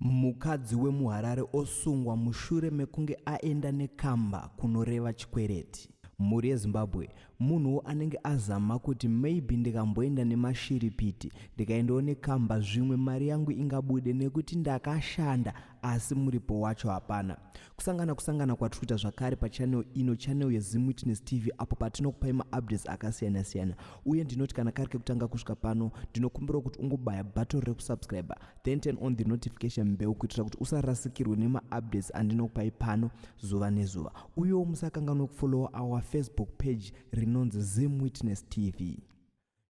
Mukadzi wemuHarare osungwa mushure mekunge aenda nekamba kunoreva chikwereti. Mhuri yeZimbabwe, munhuwo anenge azama kuti maybe ndikamboenda nemashiripiti ndikaendawo nekamba zvimwe mari yangu ingabude nekuti ndakashanda asi muripo wacho hapana. Kusangana kusangana kwatiri kuita zvakare pachannel ino, channel yeZim Witness TV, apo patinokupai maupdates akasiyana siyana. Uye ndinoti kana kari kekutanga kusvika pano, ndinokumbirawo kuti ungobaya button rekusubscribe then turn on the notification bell kuitira kuti usarasikirwe nemaupdates andinokupai pano zuva nezuva. Uyewo musakanganwe kufollowa our Facebook page rinonzi Zim Witness TV.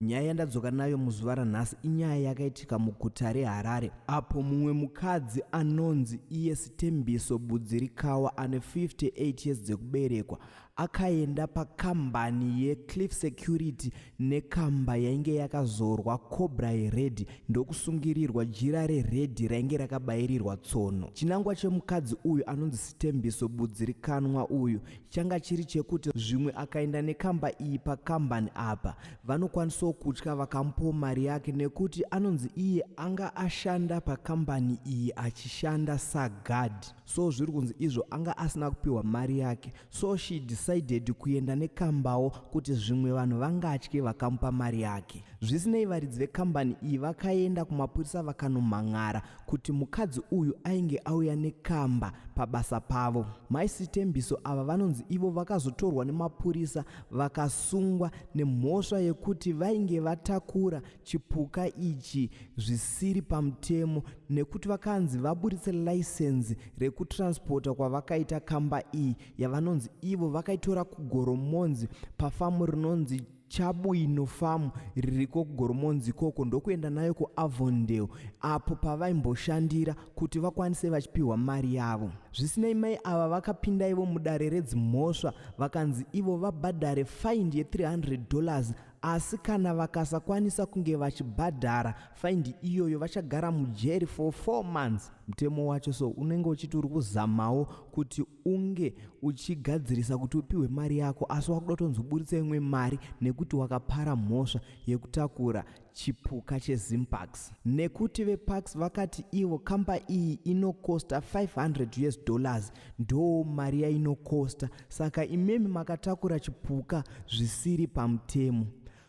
Nyaya yandadzoka nayo muzuva ranhasi inyaya yakaitika muguta reHarare apo mumwe mukadzi anonzi iye Sithembiso Budzirikawa ane 58 years dzekuberekwa akaenda pakambani yeCliff Security nekamba yainge yakazorwa cobra yeredhi ndokusungirirwa jira reredhi rainge rakabairirwa tsono. Chinangwa chemukadzi uyu anonzi Sithembiso Budzirikanwa uyu changa chiri chekuti zvimwe akaenda nekamba iyi pakambani apa vanokwanisawo kutya vakamupawo mari yake nekuti anonzi iye anga ashanda pakambani iyi achishanda saguard. So zviri kunzi izvo anga asina kupiwa mari yake, so she decided kuenda nekambawo kuti zvimwe vanhu vangatye vakamupa mari yake. Zvisinei, varidzi vekambani iyi vakaenda kumapurisa vakanomhan'ara kuti mukadzi uyu ainge auya nekamba pabasa pavo. Mai Sithembiso ava vanonzi ivo vakazotorwa nemapurisa vakasungwa nemhosva yekuti vainge vatakura chipuka ichi zvisiri pamutemo nekuti vakanzi vaburitse license rekutranspota kwavakaita kamba iyi yavanonzi ivo vakaitora kuGoromonzi pafamu rinonzi Chabuino Farm ririko kuGoromonzi ikoko ndokuenda nayo kuAvondale apo pavaimboshandira kuti vakwanise vachipihwa mari yavo. Zvisinei, mai ava vakapinda ivo mudare redzimhosva vakanzi ivo vabhadhare faindi ye300 dollars asi kana vakasakwanisa kunge vachibhadhara faindi iyoyo vachagara mujeri for 4 months. Mutemo wacho so unenge uchiti uri kuzamawo kuti unge uchigadzirisa kuti upiwe mari yako asi wakuda kutonzi uburitse imwe mari nekuti wakapara mhosva yekutakura chipuka cheZimparks. Nekuti veParks vakati ivo kamba iyi inokosta 500 us dollars ndoo mari yainokosta saka imimi makatakura chipuka zvisiri pamutemo.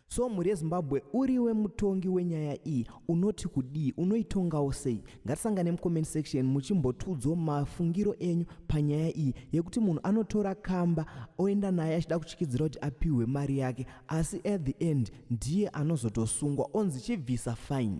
So mhuri yeZimbabwe, uriwe mutongi wenyaya iyi unoti kudii? Unoitongawo sei? Ngatisangane mucomment section muchimbotiudzawo mafungiro enyu panyaya iyi yekuti munhu anotora kamba oenda naye achida kuchikidzira kuti apihwe mari yake asi at the end ndiye anozotosungwa onzi chibvisa fine.